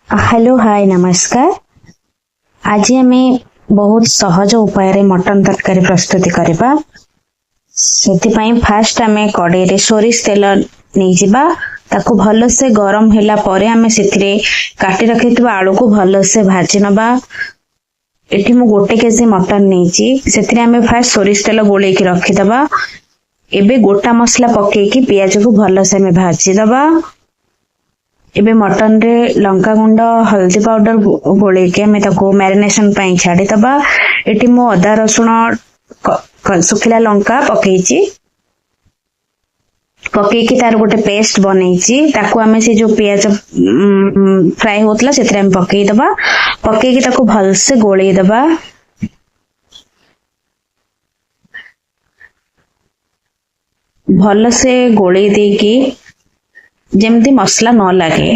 Hello, ହାଏ, ନମସ୍କାର। ଆଜି ଆମେ ବହୁତ ସହଜ ଉପାୟରେ ମଟନ ତରକାରୀ ପ୍ରସ୍ତୁତି କରିବା। ସେଥିପାଇଁ ଫାଷ୍ଟ ଆମେ କଡ଼େଇରେ ସୋରିଷ ତେଲ ନେଇଯିବା। ତାକୁ ଭଲସେ ଗରମ ହେଲା ପରେ ଆମେ ସେଥିରେ କାଟି ରଖିଥିବା ଆଳୁକୁ ଭଲସେ ଭାଜି ନେବା। ଏଠି ମୁଁ 1 କେଜି ମଟନ ନେଇଛି। ସେଥିରେ ଆମେ ଫାଷ୍ଟ ସୋରିଷ ତେଲ ଗୋଳେଇକି ରଖିଦବା। ଏବେ ଗୋଟା ମସଲା ପକେଇକି ପିଆଜକୁ ଭଲସେ ଆମେ ଭାଜିଦବା। ଏବେ ମଟନରେ ଲଙ୍କା ଗୁଣ୍ଡ, ହଳଦୀ ପାଉଡର ଗୋଳେଇକି ଆମେ ତାକୁ ମ୍ୟାରିନେସନ ପାଇଁ ଛାଡ଼ିଦବା। ଏଠି ମୁଁ ଅଦା, ରସୁଣ, ଶୁଖିଲା ଲଙ୍କା ପକେଇଛି। ପକେଇକି ତାର ଗୋଟେ ପେଷ୍ଟ ବନେଇଛି। ତାକୁ ଆମେ ସେ ଯୋଉ ପିଆଜ ଫ୍ରାଏ ହଉଥିଲା, ସେଥିରେ ଆମେ ପକେଇଦବା। ପକେଇକି ତାକୁ ଭଲସେ ଗୋଳେଇଦବା। ଭଲସେ ଗୋଳେଇ ଦେଇକି, ଯେମିତି ମସଲା ନ ଲାଗେ।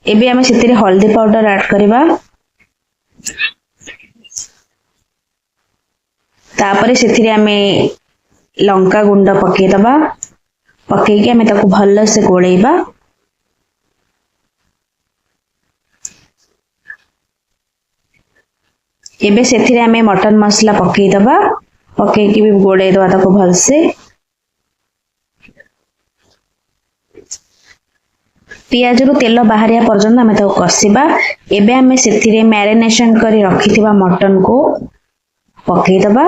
ଏବେ ଆମେ ସେଥିରେ ହଳଦୀ ପାଉଡର ଆଡ୍ କରିବା। ତାପରେ ସେଥିରେ ଆମେ ଲଙ୍କା ଗୁଣ୍ଡ ପକେଇଦବା। ପକେଇକି ଆମେ ତାକୁ ଭଲସେ ଗୋଳେଇବା। ଏବେ ସେଥିରେ ଆମେ ମଟନ ମସଲା ପକେଇଦବା। ପକେଇକି ବି ଗୋଳେଇଦବା ତାକୁ ଭଲସେ। ପିଆଜରୁ ତେଲ ବାହାରିବା ପର୍ଯ୍ୟନ୍ତ ଆମେ ତାକୁ କଷିବା। ଏବେ ଆମେ ସେଥିରେ ମ୍ୟାରିନେସନ କରି ରଖିଥିବା ମଟନକୁ ପକେଇଦବା।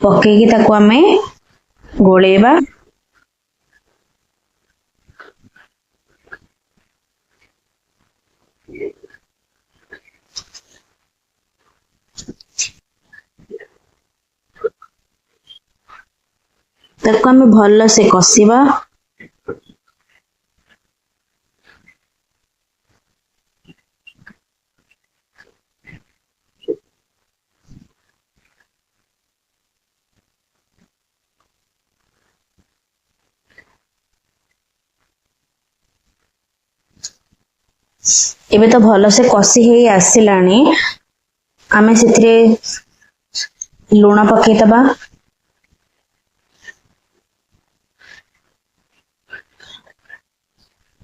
ପକେଇକି ତାକୁ ଆମେ ଗୋଳେଇବା। ତାକୁ ଆମେ ଭଲସେ କଷିବା। ଏବେ ତ ଭଲସେ କଷି ହେଇ ଆସିଲାଣି। ଆମେ ସେଥିରେ ଲୁଣ ପକେଇଦବା।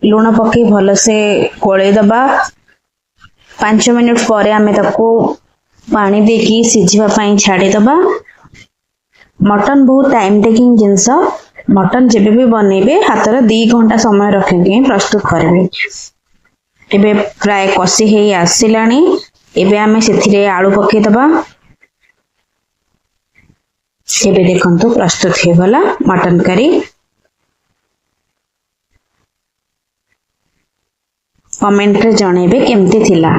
ଲୁଣ ପକେଇ ଭଲସେ ଗୋଳେଇଦବା। 5 ମିନିଟ ପରେ ଆମେ ତାକୁ ପାଣି ଦେଇକି ସିଝିବା ପାଇଁ ଛାଡ଼ିଦବା। ମଟନ ବହୁତ ଟାଇମ୍ ଟେକିଂ ଜିନିଷ। ମଟନ ଯେବେ ବି ବନେଇବେ, ହାତରେ 2 ଘଣ୍ଟା ସମୟ ରଖିକି ହିଁ ପ୍ରସ୍ତୁତ କରିବେ। ଏବେ ପ୍ରାୟ କଷି ହେଇ ଆସିଲାଣି। ଏବେ ଆମେ ସେଥିରେ ଆଳୁ ପକେଇଦବା। ଏବେ ଦେଖନ୍ତୁ, ପ୍ରସ୍ତୁତ ହେଇଗଲା ମଟନ କରି। କମେଣ୍ଟରେ ଜଣେଇବେ କେମିତି ଥିଲା।